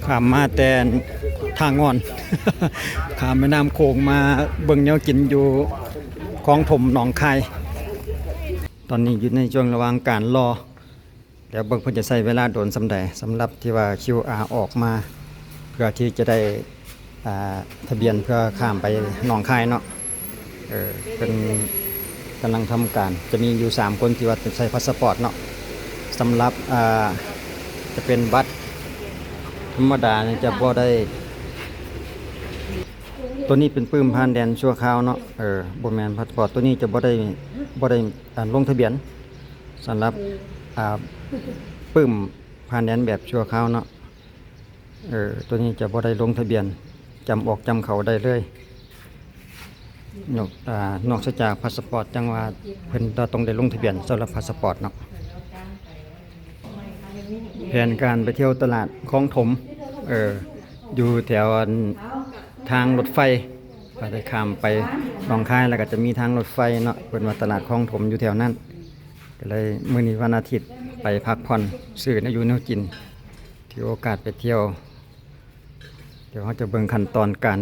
ຂ້າມມາແຕ່ທ່າງ່ອນ ຂ້າມແມ່ນ້ຳໂຂງມາເບິ່ງແນວກິນຢູ່ຄອງຖົມໜອງຄາຍ. ຕອນນີ້ຢູ່ໃນຊ່ວງລະຫວ່າງການລໍ ແລ້ວເບິ່ງເພິ່ນຈະໃຊ້ເວລາດົນສ່ຳໃດ ສຳລັບທີ່ວ່າຄິວອາອອກມາ ເພື່ອທີ່ຈະໄດ້ ອ່າ ທະບຽນເພື່ອຂ້າມໄປໜອງຄາຍເນາະ. ເອີ ເພິ່ນກຳລັງທຳການ ຈະມີຢູ່ສາມຄົນທີ່ວ່າໃຊ້ພາສະປອດເນາະ. ສຳລັບ ອ່າ ຈະເປັນບັດທຳມະດານີ້ຈະບໍ່ໄດ້ ໂຕນີ້ເປັນປຶ້ມຜ່ານແດນຊົ່ວຄາວເນາະ. ເອີ ບໍ່ແມ່ນພາສະປອດ ໂຕນີ້ຈະບໍ່ໄດ້ ບໍ່ໄດ້ ອ່າ ລົງທະບຽນ. ສຳລັບ ອ່າ ປຶ້ມຜ່ານແດນແບບຊົ່ວຄາວເນາະ ເອີ ໂຕນີ້ຈະບໍ່ໄດ້ລົງທະບຽນ ຈຳອອກຈຳເຂົ້າໄດ້ເລີຍ ນອກ ອ່າ ນອກເສຍຈາກພາສະປອດ ຈັ່ງວ່າເພິ່ນຈະຕ້ອງໄດ້ລົງທະບຽນສຳລັບພາສະປອດເນາະ. ແຜນການໄປທ່ຽວຕະຫຼາດຄອງຖົມ ເອີ ຢູ່ແຖວອັນທາງລົດໄຟ ກໍໄດ້ຂ້າມໄປໜອງຄາຍ ແລ້ວກໍຈະມີທາງລົດໄຟເນາະ. ເພິ່ນວ່າຕະຫຼາດຄອງຖົມຢູ່ແຖວນັ້ນ ກໍເລີຍມື້ນີ້ວັນອາທິດໄປພັກຜ່ອນ ຊື້ແນວຢູ່ແນວກິນ ຖືໂອກາດໄປທ່ຽວ. ດຽວເຮົາຈະເບິ່ງຂັ້ນຕອນການ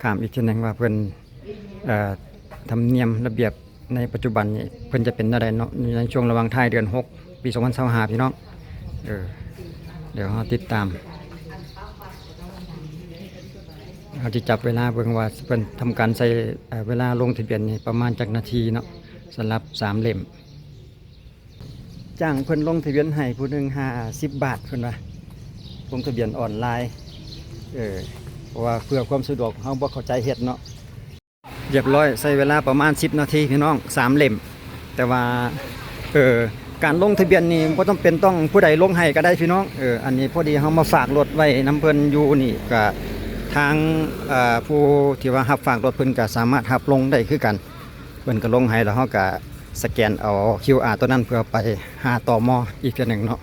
ຂ້າມອີກເທື່ອໜຶ່ງວ່າເພິ່ນ ເອີ ທຳນຽມລະບຽບໃນປັດຈຸບັນນີ້ເພິ່ນຈະເປັນແນວໃດເນາະ ໃນຊ່ວງລະຫວ່າງທ້າຍເດືອນຫົກ ປີສອງພັນຊາວຫ້າ ພີ່ນ້ອງ. ເອີ ດຽວເຮົາຕິດຕາມ ເຮົາຈະຈັບເວລາເບິ່ງວ່າເພິ່ນທຳການໃສ່ ເອີ ເວລາລົງທະບຽນນີ້ປະມານຈັກນາທີເນາະ ສຳລັບສາມເຫຼັ້ມ. ຈ້າງເພິ່ນລົງທະບຽນໃຫ້ຜູ້ໜຶ່ງຫ້າສິບບາດ ເພິ່ນວ່າ ລົງທະບຽນອອນລາຍ ເອີ ເພາະວ່າເພື່ອຄວາມສະດວກ ເຮົາບໍ່ເຂົ້າໃຈເຮັດເນາະ. ຮຽບຮ້ອຍ ໃຊ້ເວລາປະມານສິບນາທີພີ່ນ້ອງ ສາມເຫຼັ້ມ. ແຕ່ວ່າ ເອີ ການລົງທະບຽນນີ້ບໍ່ຈຳເປັນຕ້ອງຜູ້ໃດລົງໃຫ້ກໍໄດ້ພີ່ນ້ອງ. ເອີ ອັນນີ້ພໍດີເຮົາມາຝາກລົດໄວ້ນຳເພິ່ນຢູ່ນີ້ ກະທາງ ເອີ ຜູ້ທີ່ວ່າຮັບຝາກລົດເພິ່ນກະສາມາດຮັບລົງໄດ້ຄືກັນ. ເພິ່ນກໍລົງໃຫ້ ແລ້ວເຮົາກໍສະແກນເອົາຄິວອາຕົວນັ້ນເພື່ອໄປຫາ ຕມ ອີກເທື່ອໜຶ່ງເນາະ.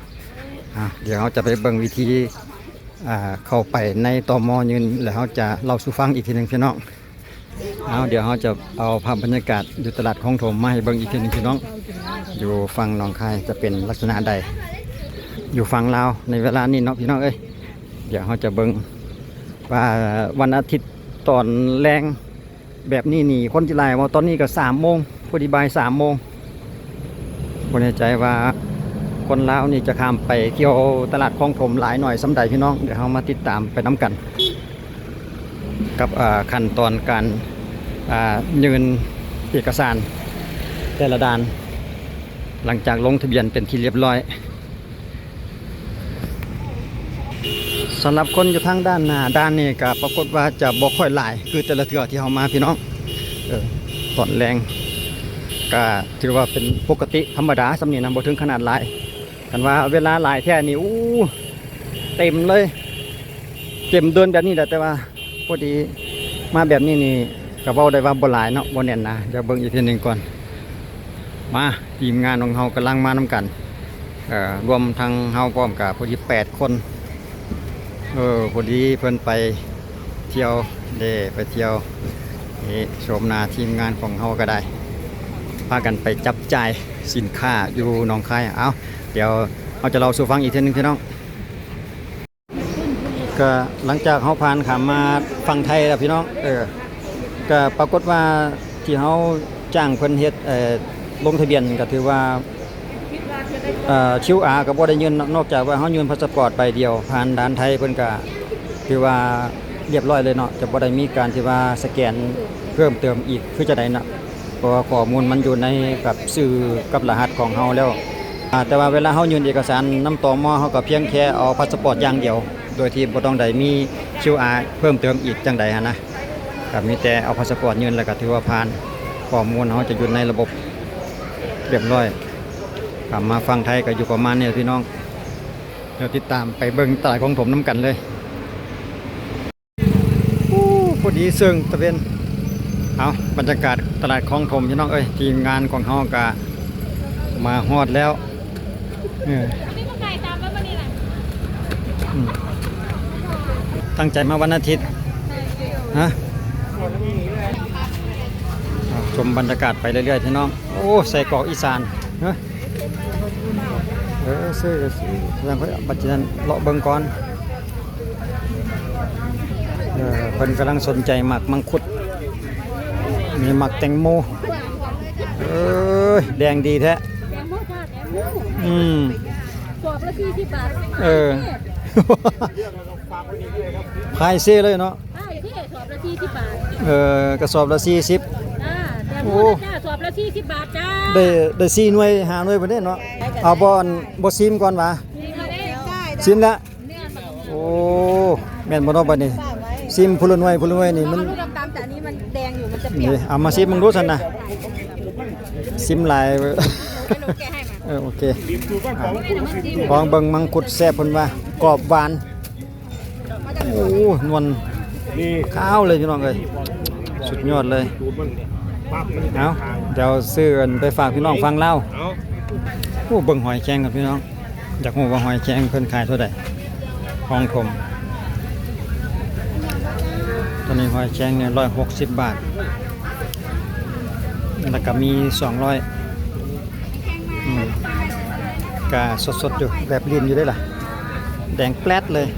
ອ່າ ດຽວເຮົາຈະໄປເບິ່ງວິທີ ອ່າ ເຂົ້າໄປໃນ ຕມ ຍື່ນ ແລ້ວເຮົາຈະເລົ່າສູ່ຟັງອີກທີໜຶ່ງພີ່ນ້ອງ. ເອົາ ດຽວເຮົາຈະເອົາພາບບັນຍາກາດຢູ່ຕະຫຼາດຄອງຖົມມາໃຫ້ເບິ່ງອີກທີໜຶ່ງພີ່ນ້ອງ. ຢູ່ຝັ່ງໜອງຄາຍຈະເປັນລັກສະນະໃດ ຢູ່ຝັ່ງລາວໃນເວລານີ້ເນາະພີ່ນ້ອງເອີຍ. ດຽວເຮົາຈະເບິ່ງວ່າວັນອາທິດຕອນແລງ ແບບນີ້ນີ້ຄົນຊິຫຼາຍບໍ່? ຕອນນີ້ກໍສາມໂມງ ພໍດີບ່າຍສາມໂມງ. ບໍ່ແນ່ໃຈວ່າຄົນລາວນີ້ຈະຂ້າມໄປທ່ຽວຕະຫຼາດຄອງຖົມຫຼາຍໜ້ອຍສ່ຳໃດພີ່ນ້ອງ. ດຽວເຮົາມາຕິດຕາມໄປນຳກັນກັບ ເອີ ຂັ້ນຕອນການ ອ່າ ຍື່ນເອກະສານແຕ່ລະດ່ານ ຫຼັງຈາກລົງທະບຽນເປັນທີ່ຮຽບຮ້ອຍ. ສຳລັບຄົນຢູ່ທາງດ້ານໜ້າດ່ານນີ້ກໍປາກົດວ່າຈະບໍ່ຄ່ອຍຫຼາຍຄືແຕ່ລະເທື່ອທີ່ເຮົາມາພີ່ນ້ອງ. ເອີ ຕອນແລງກໍຖືວ່າເປັນປົກກະຕິທຳມະດາສ່ຳນີ້ນະ ບໍ່ເຖິງຂະໜາດຫຼາຍ. ຄັນວ່າເວລາຫຼາຍແທ້ນີ້ ໂອ້ ເຕັມເລີຍ ເຕັມເດີ່ນແບບນີ້ແຫຼະ. ແຕ່ວ່າພໍດີມາແບບນີ້ນີ້ ກໍເວົ້າໄດ້ວ່າບໍ່ຫຼາຍເນາະ ບໍ່ແໜ້ນໜາ. ດຽວເບິ່ງອີກເທື່ອໜຶ່ງກ່ອນ. ມາ ທີມງານຂອງເຮົາກຳລັງມານຳກັນ ເອີ ລວມທັງເຮົາພ້ອມກະພໍດີແປດຄົນ. ເອີ ພໍດີເພິ່ນໄປທ່ຽວເດ້ ໄປທ່ຽວ. ນີ້ໂສມໜ້າທີມງານຂອງເຮົາກໍໄດ້ ພາກັນໄປຈັບຈ່າຍສິນຄ້າຢູ່ໜອງຄາຍ. ເອົາ ດຽວເຮົາຈະເລົ່າສູ່ຟັງອີກເທື່ອໜຶ່ງພີ່ນ້ອງ. ກະຫຼັງຈາກເຮົາຜ່ານຂ້າມມາຝັ່ງໄທແລ້ວພີ່ນ້ອງ ເອີ ກະປາກົດວ່າທີ່ເຮົາຈ້າງເພິ່ນເຮັດ ເອີ ລົງທະບຽນ ກະຖືວ່າ ເອີ ຄິວອາ ກະບໍ່ໄດ້ຍື່ນເນາະ ນອກຈາກວ່າເຮົາຍື່ນພາສະປອດໃບດຽວ ຜ່ານດ່ານໄທເພິ່ນກະຖືວ່າຮຽບຮ້ອຍເລີຍເນາະ ຈະບໍ່ໄດ້ມີການທີ່ວ່າສະແກນເພີ່ມເຕີມອີກຄືຈັ່ງໃດເນາະ. ເພາະວ່າຂໍ້ມູນມັນຢູ່ໃນກັບຊື່ກັບລະຫັດຂອງເຮົາແລ້ວ. ອາ ແຕ່ວ່າເວລາເຮົາຍື່ນເອກະສານນຳ ຕມ ເຮົາກໍພຽງແຄ່ເອົາພາສະປອດຢ່າງດຽວ ໂດຍທີ່ບໍ່ຕ້ອງໄດ້ມີຄິວອາເພີ່ມເຕີມອີກຈັ່ງໃດຫັ້ນນະ. ກໍມີແຕ່ເອົາພາສະປອດຍື່ນ ແລ້ວກໍຖືວ່າຜ່ານ. ຂໍ້ມູນເຮົາຈະຢູ່ໃນລະບົບຮຽບຮ້ອຍ. ກັບມາຝັ່ງໄທກໍຢູ່ປະມານນີ້ແຫຼະພີ່ນ້ອງ. ດຽວຕິດຕາມໄປເບິ່ງຕະຫຼາດຄອງຖົມນຳກັນເລີຍ. ໂອ້ ພໍດີເຊິ່ງຕາເວັນ. ເອົາ ບັນຍາກາດຕະຫຼາດຄອງຖົມພີ່ນ້ອງເອີຍ ທີມງານຂອງເຮົາກະມາຮອດແລ້ວ. ເອີ ອືມ ຕັ້ງໃຈມາວັນອາທິດ. ຮະ ເອົາ ຊົມບັນຍາກາດໄປເລື້ອຍໆ ພີ່ນ້ອງ. ໂອ້ ໄສ້ກອກອີສານ. ຮະ ເອີ ຊື້ກໍຊື້ ແສດງວ່າບັດນີ້ນັ້ນ ເລາະເບິ່ງກ່ອນ. ເອີ ເພິ່ນກຳລັງສົນໃຈໝາກມັງຄຸດ ມີໝາກແຕງໂມ ເອີຍ ແດງດີແທ້ ແຕງໂມຈ້າ ແຕງໂມ ອືມ ສອບລະສີ່ສິບບາດ ເອີ ພາຍເຊເລີຍເນາະ ພາຍເຊ ສອບລະສີ່ສິບບາດ ເອີ ກະສອບລະສີ່ສິບ ຈ້າ ແຕງໂມ ໂອ້ ຈ້າ ສອບລະສີ່ສິບບາດຈ້າ ໄດ້ ໄດ້ສີ່ໜ່ວຍຫ້າໜ່ວຍພຸ້ນເດ້ເນາະ ເອົາບໍ່ ອັນ ບໍ່ຊີມກ່ອນຫວາ ຊີມແລ້ວ ຊີມແລ້ວ ໂອ້ ແມ່ນບໍ່ເນາະບັດນີ້ ຊີມຜູ້ລະໜ່ວຍ ຜູ້ລະໜ່ວຍນີ້ມັນ ລອງດູດຳໆ ແຕ່ອັນນີ້ມັນແດງຢູ່ ມັນຈະປ່ຽນ ນີ້ ເອົາມາຊີມເບິ່ງດູຊັ້ນນະ ຊີມຫຼາຍ ເອີ ໂອເຄ ລອງເບິ່ງມັງຄຸດແຊບເພິ່ນວ່າ ກອບຫວານ ໂອ້ ນວນ ນີ້ ຂາວເລີຍພີ່ນ້ອງເອີຍ ສຸດຍອດເລີຍ ເອົາ ດຽວຊື້ອັນໄປຝາກພີ່ນ້ອງຝັ່ງລາວ ໂອ້ ເບິ່ງຫອຍແຄງກັນພີ່ນ້ອງ ຢາກຮູ້ວ່າຫອຍແຄງເພິ່ນຂາຍເທົ່າໃດ? ຄອງຖົມ ຕອນນີ້ຫອຍແຄງນີ້ຮ້ອຍຫົກສິບບາດ ແລ້ວກະມີສອງຮ້ອຍ ອືມ ກະສົດໆຢູ່ ແບບລີນຢູ່ເດ້ລະ ແດງແປດເລີຍ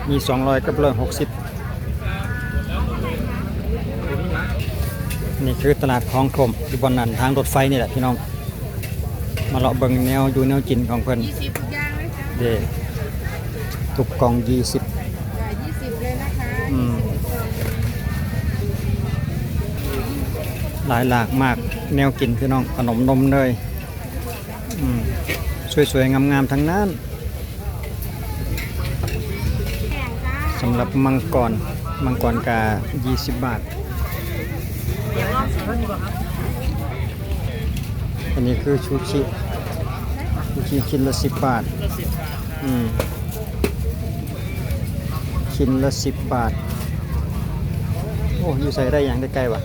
ມີສອງຮ້ອຍກັບຮ້ອຍຫົກສິບ ນີ້ຄືຕະຫຼາດຄອງຖົມ ຢູ່ບ່ອນນັ້ນທາງລົດໄຟນີ້ແຫຼະພີ່ນ້ອງ ມາເລາະເບິ່ງແນວຢູ່ແນວກິນຂອງເພິ່ນ ຍີ່ສິບທຸກຢ່າງເລີຍຈ້າ ເດ້ ທຸກກ່ອງຍີ່ສິບ ຈ້າ ຍີ່ສິບເລີຍນະຄະ ອືມ ຍີ່ສິບທຸກກ່ອງ ຫຼາຍຫຼາກມາກແນວກິນພີ່ນ້ອງ ຂະໜົມນົມເນີຍ ອືມ ສວຍໆງາມໆທັງນັ້ນ ສຳລັບມັງກອນ ມັງກອນກະຍີ່ສິບບາດ ອັນນີ້ຄືຊູຊິ ຊູຊິຊິ້ນລະສິບບາດ ອືມ ຊິ້ນລະສິບບາດ ໂອ້ ຢູ່ໃສໄດ້ຫຍັງ ໄດ້ໄກ່ຫວາ?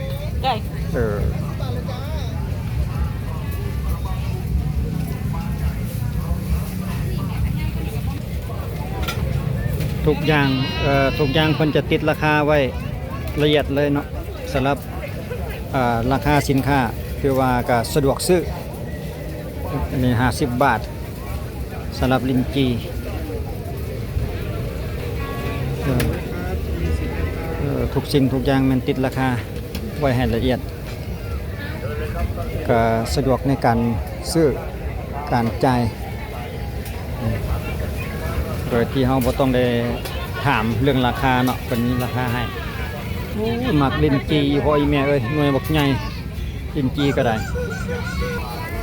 ໄກ່ ເອີ ທຸກຢ່າງ ເອີ ທຸກຢ່າງເພິ່ນຈະຕິດລາຄາໄວ້ລະອຽດເລີຍເນາະ ສຳລັບ ເອີ ລາຄາສິນຄ້າ ຖືວ່າກະສະດວກຊື້ ອັນນີ້ຫ້າສິບບາດ ສຳລັບລິ້ນຈີ່ ເອີ ເອີ ທຸກສິ່ງທຸກຢ່າງແມ່ນຕິດລາຄາໄວ້ໃຫ້ລະອຽດ ກະສະດວກໃນການຊື້ການຈ່າຍ ໂດຍທີ່ເຮົາບໍ່ຕ້ອງໄດ້ຖາມເລື່ອງລາຄາເນາະ ເພິ່ນມີລາຄາໃຫ້ ໂອ້ຍ ໝາກລິ້ນຈີ່ ອີ່ພໍ່ອີ່ແມ່ເອີຍ ໜ່ວຍບັກໃຫຍ່ ລິ້ນຈີ່ກະໄດ້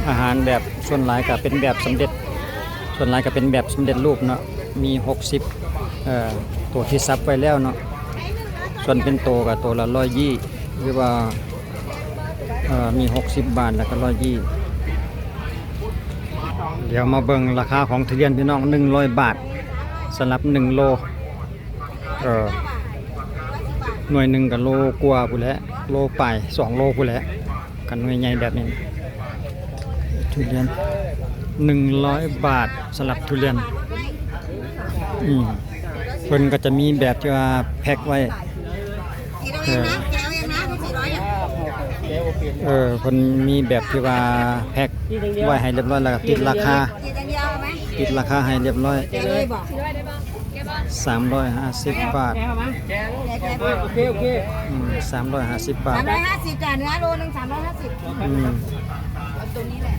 ອາຫານແບບ ສ່ວນຫຼາຍກະເປັນແບບສຳເລັດ ສ່ວນຫຼາຍກະເປັນແບບສຳເລັດຮູບເນາະ ມີຫົກສິບ ເອີ ໂຕທີ່ສັບໄວ້ແລ້ວເນາະ ສ່ວນເປັນໂຕກະໂຕລະຮ້ອຍຍີ່ ຫຼືວ່າ ເອີ ມີຫົກສິບບາດ ແລ້ວກະຮ້ອຍຍີ່ ດຽວມາເບິ່ງລາຄາຂອງທຸລຽນພີ່ນ້ອງ ໜຶ່ງຮ້ອຍບາດ ສຳລັບໜຶ່ງໂລ ເອີ ໜ່ວຍໜຶ່ງກະໂລກວ່າພຸ້ນແຫຼະ ໂລປາຍ ສອງໂລພຸ້ນແຫຼະ ຄັນໜ່ວຍໃຫຍ່ແບບນີ້ ທຸລຽນ ໜຶ່ງຮ້ອຍບາດ ສຳລັບທຸລຽນ ອືມ ເພິ່ນກະຈະມີແບບທີ່ວ່າແພັກໄວ້ ເອີ ເອີ ເພິ່ນມີແບບທີ່ວ່າແພັກໄວ້ໃຫ້ລຽບຮ້ອຍ ແລ້ວກະຕິດລາຄາ ຕິດລາຄາໃຫ້ລຽບຮ້ອຍ ສາມຮ້ອຍຫ້າສິບບາດ ໂອເຄ ໂອເຄ ອືມ ສາມຮ້ອຍຫ້າສິບບາດ ສາມຮ້ອຍຫ້າສິບຈ້າ ເນື້ອໂລໜຶ່ງສາມຮ້ອຍຫ້າສິບ ອືມ ເອົາໂຕນີ້ແຫຼະ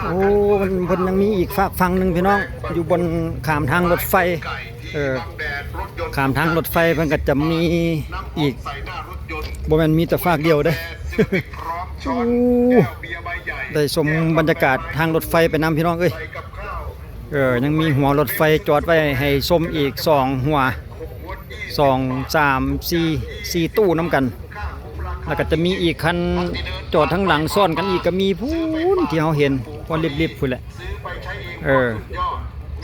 ໂອ້ ມັນ ເພິ່ນຍັງມີອີກຟາກຝັ່ງໜຶ່ງພີ່ນ້ອງ ຢູ່ບ່ອນຂ້າມທາງລົດໄຟ ເອີ ຂ້າມທາງລົດໄຟເພິ່ນກະຈະມີອີກ ບໍ່ແມ່ນມີແຕ່ຟາກດຽວເດ້ ໂອ້ ໄດ້ຊົມບັນຍາກາດທາງລົດໄຟໄປນຳພີ່ນ້ອງເອີຍ ເອີ ຍັງມີຫົວລົດໄຟຈອດໄວ້ໃຫ້ຊົມອີກສອງຫົວ ສອງ ສາມ ສີ່ ສີ່ຕູ້ນຳກັນ ແລ້ວກະຈະມີອີກຄັນຈອດທາງຫຼັງຊ້ອນກັນອີກກະມີພຸ້ນ ທີ່ເຮົາເຫັນ ພອນລິບໆພຸ້ນແຫຼະ ເອີ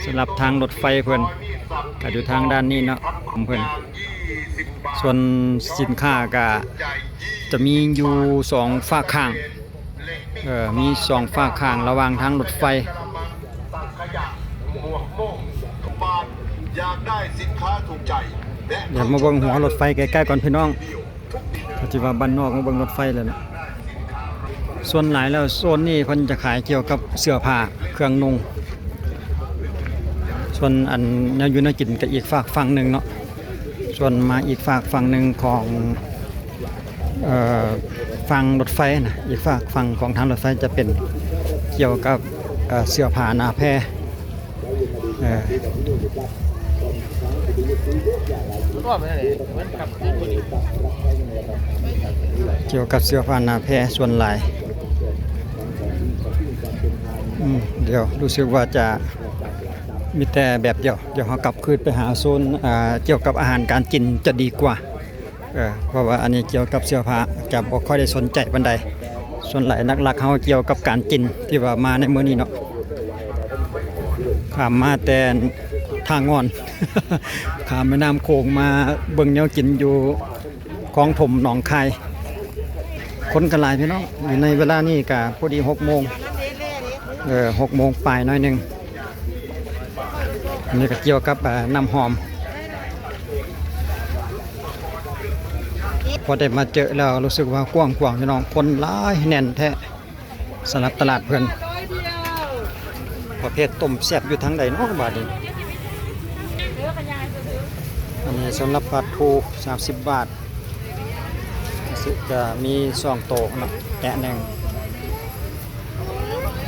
ສຳລັບທາງລົດໄຟເພິ່ນກະຢູ່ທາງດ້ານນີ້ເນາະ ຂອງເພິ່ນ ສ່ວນສິນຄ້າກະຈະມີຢູ່ສອງຟາກຂ້າງ ເອີ ມີສອງຟາກຂ້າງລະຫວ່າງທາງລົດໄຟ ດຽວມາເບິ່ງຫົວລົດໄຟໃກ້ໆກ່ອນພີ່ນ້ອງ ກະຊິວ່າບ້ານນອກມາເບິ່ງລົດໄຟແລ້ວເນາະ ສ່ວນຫຼາຍແລ້ວໂຊນນີ້ເພິ່ນຈະຂາຍກ່ຽວກັບເສື້ອຜ້າເຄື່ອງນຸ່ງ ສ່ວນອັນແນວຢູ່ແນວກິນກະອີກຟາກຝັ່ງໜຶ່ງເນາະ ສ່ວນມາອີກຟາກຝັ່ງໜຶ່ງຂອງ ເອີ ຝັ່ງລົດໄຟນະ, ອີກຟາກຝັ່ງຂອງທາງລົດໄຟຈະເປັນກ່ຽວກັບ ເອີ ເສື້ອຜ້າໜ້າແພ. ເອີ ກ່ຽວກັບເສື້ອຜ້າໜ້າແພສ່ວນຫຼາຍ. ອືມ ດຽວ ຮູ້ສຶກວ່າຈະມີແຕ່ແບບດຽວ. ດຽວເຮົາກັບຄືນໄປຫາໂຊນ ເອີ ກ່ຽວກັບອາຫານການກິນຈະດີກວ່າ. ເອີ ເພາະວ່າອັນນີ້ກ່ຽວກັບເສື້ອຜ້າຈະບໍ່ຄ່ອຍໄດ້ສົນໃຈປານໃດ. ສ່ວນຫຼາຍຫຼັກໆເຮົາກ່ຽວກັບການກິນທີ່ວ່າມາໃນມື້ນີ້ເນາະ. ຂ້າມມາແຕ່ທ່າງ່ອນ ຂ້າມແມ່ນ້ຳໂຂງມາເບິ່ງແນວກິນຢູ່ຄອງຖົມໜອງຄາຍ. ຄົນກໍຫຼາຍພີ່ນ້ອງ, ຢູ່ໃນເວລານີ້ກໍພໍດີຫົກໂມງ ເອີ ຫົກໂມງປາຍໜ້ອຍໜຶ່ງ. ອັນນີ້ກໍກ່ຽວກັບ ເອີ ນ້ຳຫອມ. ພໍໄດ້ມາເຈີແລ້ວຮູ້ສຶກວ່າກວ້າງຂວາງພີ່ນ້ອງ, ຄົນຫຼາຍແໜ້ນແທ້ສຳລັບຕະຫຼາດເພິ່ນ. ປະເພດຕົ້ມແຊບຢູ່ທາງໃດເນາະບາດນີ້? ອັນນີ້ສຳລັບປາທູ ສາມສິບບາດ. ຈະມີສອງໂຕເນາະ, ແຕະໜຶ່ງ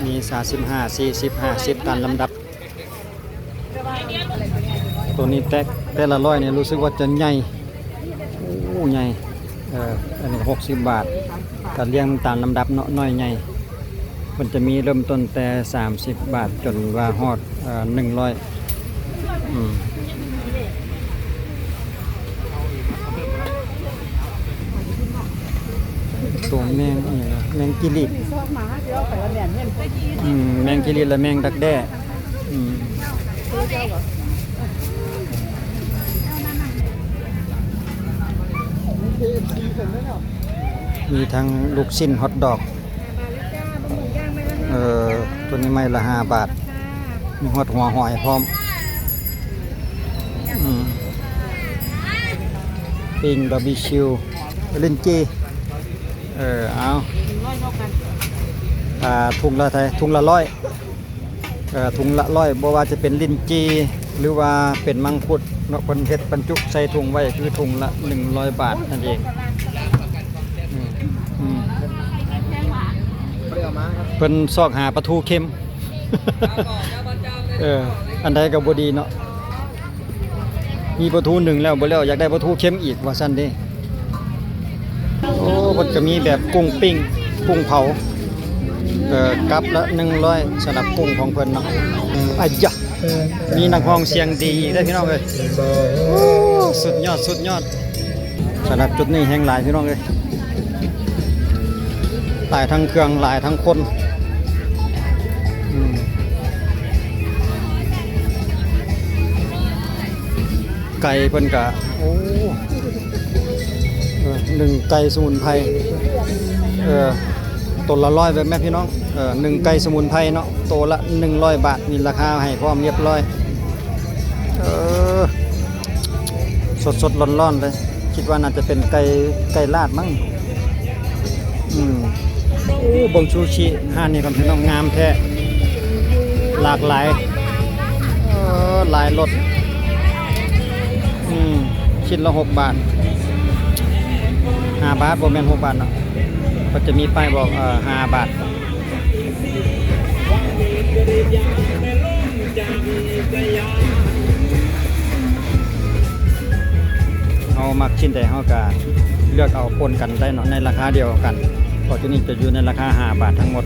ມີສາມສິບຫ້າ ສີ່ສິບ ຫ້າສິບ ຕາມລຳດັບ. ໂຕນີ້ແຕະ ແຕະລະຮ້ອຍນີ້ຮູ້ສຶກວ່າຈະໃຫຍ່. ໂອ້ ໃຫຍ່. ເອີ ອັນນີ້ຫົກສິບບາດ, ກະລຽງຕາມລຳດັບເນາະ, ນ້ອຍໃຫຍ່. ເພິ່ນຈະມີເລີ່ມຕົ້ນແຕ່ສາມສິບບາດ ຈົນວ່າຮອດ ເອີ ໜຶ່ງຮ້ອຍ. ອືມ ຕົວແມງອີ່ຫຍັງນະ? ແມງກິລິດ. ອືມ ແມງກິລິດ ແລະ ແມງດັກແດ້. ອືມ ມີທັງລູກຊິ້ນ ຮອດດອກ. ເອີ ຕົວນີ້ໄມ້ລະຫ້າບາດ, ມີຮອດຫົວຫອຍພ້ອມ. ອືມ ປີ້ງບາບີຄິວ ລິ້ນຈີ່. ເອີ ເອົາ ອ່າ ຖົງລະເທົ່າໃດ? ຖົງລະຮ້ອຍ. ເອີ ຖົງລະຮ້ອຍ, ບໍ່ວ່າຈະເປັນລິ້ນຈີ່ ຫຼືວ່າເປັນມັງຄຸດເນາະ, ເພິ່ນເຮັດບັນຈຸໃສ່ຖົງໄວ້ ຄືຖົງລະໜຶ່ງຮ້ອຍບາດນັ້ນເອງ. ອືມ ອືມ ເພິ່ນຊອກຫາປາທູເຄັມ. ເອີ ອັນໃດກໍບໍ່ດີເນາະ. ມີປາທູໜຶ້ງແລ້ວບໍ່ແລ້ວ ຢາກໄດ້ປາທູເຄັມອີກວ່າຊັ້ນເດ້. ໂອ້ ເພິ່ນກໍມີແບບກຸ້ງປີ້ງ ກຸ້ງເຜົາ. ເອີ ກັບລະໜຶ່ງຮ້ອຍ ສຳລັບກຸ້ງຂອງເພິ່ນເນາະ. ອາຍະ ມີນັກຮ້ອງສຽງດີອີກເດ້ພີ່ນ້ອງເອີຍ. ໂອ້ ສຸດຍອດ ສຸດຍອດ. ສຳລັບຈຸດນີ້ແຮງຫຼາຍພີ່ນ້ອງເອີຍ, ຫຼາຍທັງເຄື່ອງ ຫຼາຍທັງຄົນ. ອືມ ໄກ່ເພິ່ນກະ ໂອ້ ເອີ ໜຶ້ງໄກ່ສະໝຸນໄພ. ເອີ ໂຕລະຮ້ອຍແມ່ນພີ່ນ້ອງ. ເອີ ໜຶ້ງໄກ່ສະໝຸນໄພເນາະ, ໂຕລະໜຶ່ງຮ້ອຍບາດ, ມີລາຄາໃຫ້ພ້ອມຮຽບຮ້ອຍ. ເອີ ສົດໆ ຮ້ອນໆ ເລີຍ. ຄິດວ່າໜ້າຈະເປັນໄກ່ ໄກ່ລາດມັ້ງ. ອືມ ໂອ້ ເບິ່ງຊູຊິຮ້ານນີ້ກ່ອນພີ່ນ້ອງ, ງາມແທ້ ຫຼາກຫຼາຍ. ເອີ ຫຼາຍລົດ. ອືມ ຊິ້ນລະຫົກບາດ ຫ້າບາດ ບໍ່ແມ່ນຫົກບາດເນາະ, ເພິ່ນຈະມີປ້າຍບອກ ເອີ ຫ້າບາດ. ເຮົາມັກຊິ້ນໃດເຮົາກະເລືອກເອົາປົນກັນໄດ້ເນາະ ໃນລາຄາດຽວກັນ, ເພາະຈຸດນີ້ຈະຢູ່ໃນລາຄາຫ້າບາດທັງໝົດ.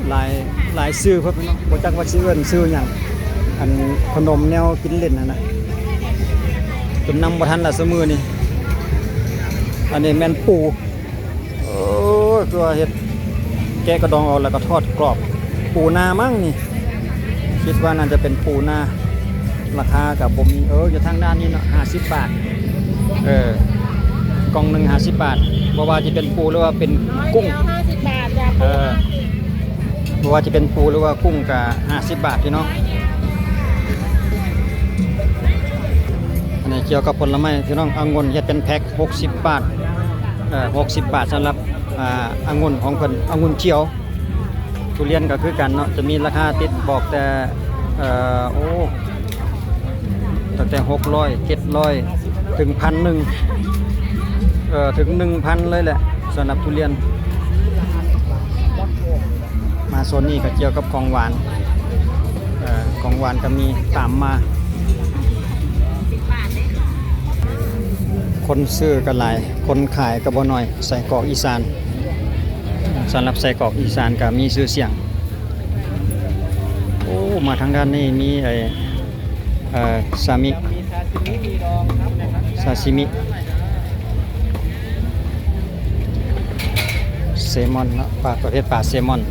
ຫຼາຍ ຫຼາຍຊື່ເພິ່ນເນາະ, ບໍ່ຈັກວ່າຊິເອີ້ນຊື່ຫຍັງ. ອັນຂະໜົມແນວກິນຫຼິ້ນຫັ້ນນະ ຈົນນຳບໍ່ທັນລະຊຸມື້ນີ້. ອັນນີ້ແມ່ນປູ. ໂອ້ຍ ຄືວ່າເຮັດ ແກະກະດອງອອກແລ້ວກໍທອດກອບ. ປູນາມັ້ງນີ້, ຄິດວ່າໜ້າຈະເປັນປູນາ. ລາຄາກໍບໍ່ມີ. ເອີ ຢູ່ທາງດ້ານນີ້ເນາະ ຫ້າສິບບາດ. ເອີ ກ່ອງໜຶ່ງຫ້າສິບບາດ, ບໍ່ວ່າຈະເປັນປູ ຫຼືວ່າເປັນກຸ້ງ. ຮ້ອຍດຽວຫ້າສິບບາດຈ້ະ. ເອີ ບໍ່ວ່າຈະເປັນປູ ຫຼືວ່າກຸ້ງກໍຫ້າສິບບາດພີ່ນ້ອງ. ອັນນີ້ກ່ຽວກັບຜົນລະໄມ້ພີ່ນ້ອງ, ອະງຸ່ນເຮັດເປັນແພັກ ຫົກສິບບາດ. ເອີ ຫົກສິບບາດສຳລັບ ອ່າ ອະງຸ່ນຂອງເພິ່ນ, ອະງຸ່ນຂຽວ. ທຸລຽນກໍຄືກັນເນາະ ຈະມີລາຄາຕິດບອກແຕ່ ເອີ ໂອ້ ຕັ້ງແຕ່ຫົກຮ້ອຍ ເຈັດຮ້ອຍ ເຖິງພັນໜຶ່ງ ເອີ ເຖິງໜຶ່ງພັນເລີຍແຫຼະ ສຳລັບທຸລຽນ. ມາໂຊນນີ້ກໍກ່ຽວກັບຂອງຫວານ ເອີ ຂອງຫວານກໍມີຕາມມາ. ຄົນຊື້ກໍຫຼາຍ ຄົນຂາຍກໍບໍ່ໜ້ອຍ ໄສ້ກອກອີສານ. ສຳລັບໄສ້ກອກອີສານກໍມີຊື່ສຽງ. ໂອ້ ມາທາງດ້ານນີ້ມີໄອ້ ເອີ ຊາມິ ຊາຊິມິ ເຊມອນເນາະ ປາ ປະເພດປາເຊມອນ.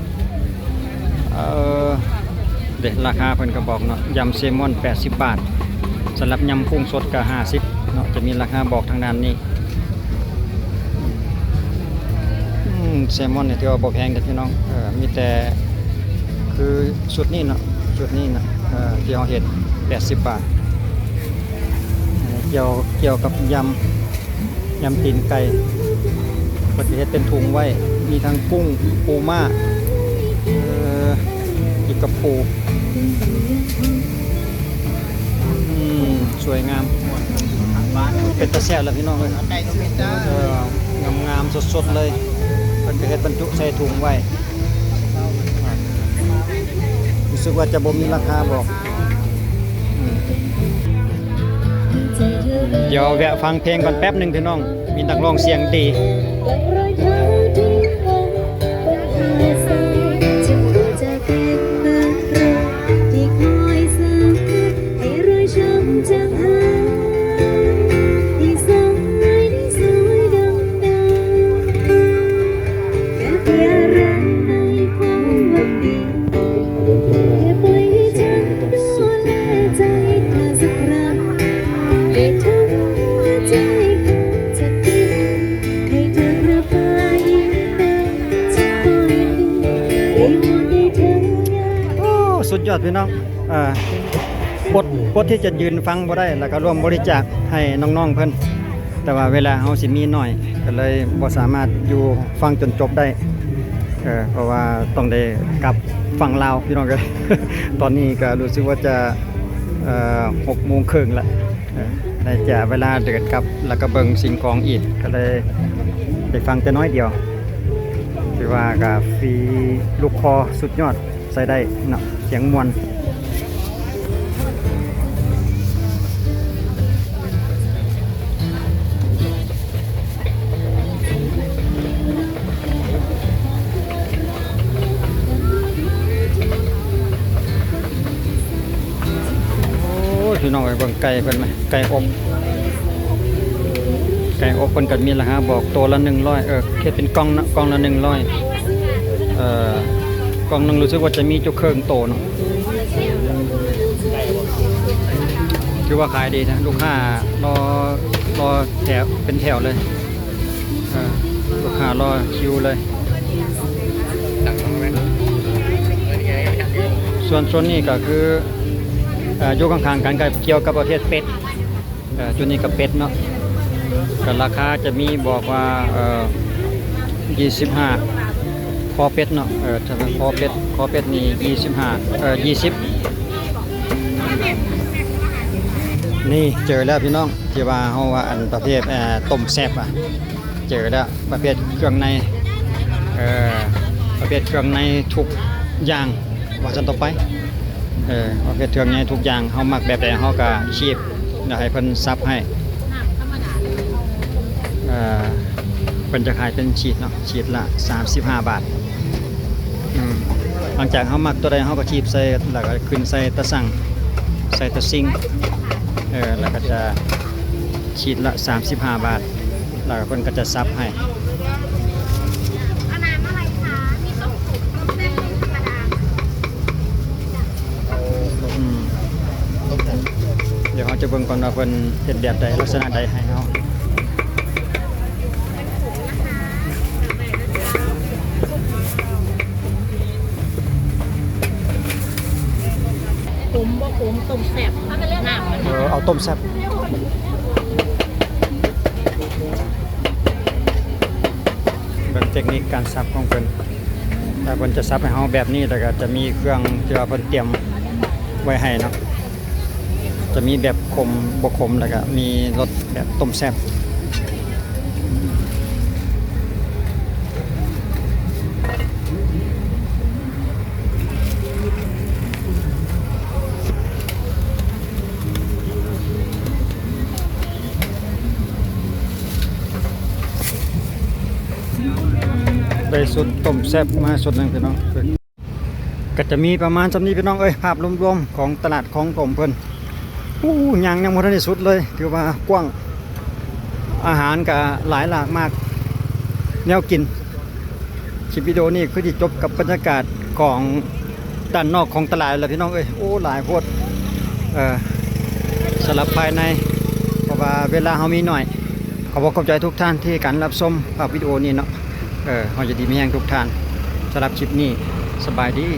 ເອີ ເດ ລາຄາເພິ່ນກໍບອກເນາະ ຍຳເຊມອນແປດສິບບາດ ສຳລັບຍຳກຸ້ງສົດກໍຫ້າສິບເນາະ ຈະມີລາຄາບອກທາງດ້ານນີ້. ອືມ ເຊມອນນີ້ຖືວ່າບໍ່ແພງເດ້ພີ່ນ້ອງ ເອີ ມີແຕ່ຄືຊຸດນີ້ເນາະ ຊຸດນີ້ນະ ເອີ ທີ່ເຮົາເຫັນແປດສິບບາດ. ເອີ ກ່ຽວ ກ່ຽວກັບຍຳ ຍຳຕີນໄກ່ ເພິ່ນຈະເຮັດເປັນຖົງໄວ້ ມີທັງກຸ້ງ ປູມ້າ ເອີ ອີກກັບປູ ອືມ ສວຍງາມ ເປັນຕາແຊບແຫຼະພີ່ນ້ອງເອີຍ. ເອີ ງາມໆ ສົດໆ ເລີຍ ເພິ່ນກໍເຮັດບັນຈຸໃສ່ຖົງໄວ້. ຮູ້ສຶກວ່າຈະບໍ່ມີລາຄາບໍ? ອືມ ດຽວແວະຟັງເພງກ່ອນແປັບໜຶ່ງພີ່ນ້ອງ ມີນັກຮ້ອງສຽງດີ. ໂອ້ ສຸດຍອດພີ່ນ້ອງ ເອີ ບົດ ບົດທີ່ຈະຢືນຟັງບໍ່ໄດ້ ແລ້ວກໍຮ່ວມບໍລິຈາກໃຫ້ນ້ອງໆ ເພິ່ນ ແຕ່ວ່າເວລາເຮົາຊິມີໜ້ອຍ ກໍເລີຍບໍ່ສາມາດຢູ່ຟັງຈົນຈົບໄດ້ ເອີ ເພາະວ່າຕ້ອງໄດ້ກັບຝັ່ງລາວພີ່ນ້ອງເອີຍ. ຕອນນີ້ກໍຮູ້ສຶກວ່າຈະ ເອີ ຫົກໂມງເຄິ່ງລະ ເອີ ໄດ້ຈະເວລາເດີນກັບ ແລ້ວກໍເບິ່ງສິ່ງຂອງອີກ ກໍເລີຍໄດ້ຟັງແຕ່ໜ້ອຍດຽວ ຖືວ່າກໍຟຣີລູກຄໍສຸດຍອດ. ໃຊ້ໄດ້ເນາະ ສຽງມ່ວນ. ໂອ້ຍ ພີ່ນ້ອງເອີຍ ເບິ່ງໄກ່ເພິ່ນ ໄກ່ອົບ ໄກ່ອົບເພິ່ນກໍມີລາຄາບອກ ໂຕລະໜຶ່ງຮ້ອຍ ເອີ ເຮັດເປັນກ່ອງເນາະ ກ່ອງລະໜຶ່ງຮ້ອຍ ເອີ ກ່ອງໜຶ່ງຮູ້ສຶກວ່າຈະມີຢູ່ເຄິ່ງໂຕເນາະ. ຖືວ່າຂາຍດີນະ ລູກຄ້າລໍ ລໍແຖວ ເປັນແຖວເລີຍ ເອີ ລູກຄ້າລໍຄິວເລີຍ. ສ່ວນ ສ່ວນນີ້ກໍຄື ເອີ ຢູ່ຂ້າງໆ ກັນ ກໍກ່ຽວກັບປະເພດເປັດ. ເອີ ຈຸດນີ້ກໍເປັດເນາະ ກໍລາຄາຈະມີບອກວ່າ ເອີ ຊາວຫ້າ ຄໍເປັດເນາະ ເອີ ຖ້າເປັນຄໍເປັດ ຄໍເປັດນີ້ຊາວຫ້າ ເອີ ຊາວ ນີ້ເຈີແລ້ວພີ່ນ້ອງ ທີ່ວ່າເຮົາວ່າ ອັນປະເພດ ເອີ ຕົ້ມແຊບອະ ເຈີແລ້ວ ປະເພດເຄື່ອງໃນ ເອີ ປະເພດເຄື່ອງໃນທຸກຢ່າງ ວ່າຊັ້ນຕໍ່ໄປ ເອີ ເຮົາເຮັດເຄື່ອງໃຫຍ່ທຸກຢ່າງ ເຮົາມັກແບບໃດເຮົາກໍຂີດ ແລ້ວໃຫ້ເພິ່ນສັບໃຫ້ ເອີ ເພິ່ນຈະຂາຍເປັນຂີດເນາະ ຂີດລະສາມສິບຫ້າບາດ. ອືມ ຫຼັງຈາກເຮົາມັກຕົວໃດເຮົາກໍຖີບໃສ່ ແລ້ວກໍຂຶ້ນໃສ່ຕາຊັ່ງ ໃສ່ຕາຊິງ ເອີ ແລ້ວກໍຈະ ຂີດລະສາມສິບຫ້າບາດ ແລ້ວເພິ່ນກໍຈະສັບໃຫ້. ເອົານ້ຳອະໄລຄະ? ມີຕົ້ມສຸກ ຕົ້ມແຊບ ຕົ້ມທຳມະດາ. ອືມ ດຽວເຮົາຈະເບິ່ງກ່ອນວ່າເພິ່ນເຮັດແບບໃດ ລັກສະນະໃດໃຫ້ເຮົາ. ຂົມບໍ່ຂົມ ຕົ້ມແຊບ ນ້ຳມັນ ເອີ ເອົາຕົ້ມແຊບ. ເບິ່ງເຕັກນິກການສັບຂອງເພິ່ນ. ຖ້າເພິ່ນຈະສັບໃຫ້ເຮົາແບບນີ້ ແລ້ວກໍຈະມີເຄື່ອງທີ່ວ່າເພິ່ນຕຽມໄວ້ໃຫ້ເນາະ ຈະມີແບບຂົມ ບໍ່ຂົມ ແລ້ວກໍມີລົດແບບຕົ້ມແຊບ. ໄດ້ຊຸດຕົ້ມແຊບມາຊຸດໜຶ່ງພີ່ນ້ອງ. ກໍຈະມີປະມານສ່ຳນີ້ພີ່ນ້ອງເອີຍ ພາບລວມໆຂອງຕະຫຼາດຄອງຖົມເພິ່ນ. ໂອ້ ຍ່າງຍັງບໍ່ທັນໄດ້ສຸດເລີຍ ຖືວ່າກວ້າງ ອາຫານກໍຫຼາຍຫຼາກມາກ ແນວກິນ. ຄລິບວິດີໂອນີ້ຄືຊິຈົບກັບບັນຍາກາດຂອງດ້ານນອກຂອງຕະຫຼາດແຫຼະພີ່ນ້ອງເອີຍ. ໂອ້ ຫຼາຍໂພດ ເອີ ສຳລັບພາຍໃນ ເພາະວ່າເວລາເຮົາມີໜ້ອຍ. ຂໍບອກຂອບໃຈທຸກທ່ານທີ່ໃຫ້ການຮັບຊົມພາບວິດີໂອນີ້ເນາະ. ເອີ ເຮົາຢູ່ດີມີແຮງທຸກທ່ານ. ສຳລັບຄລິບນີ້ ສະບາຍດີ.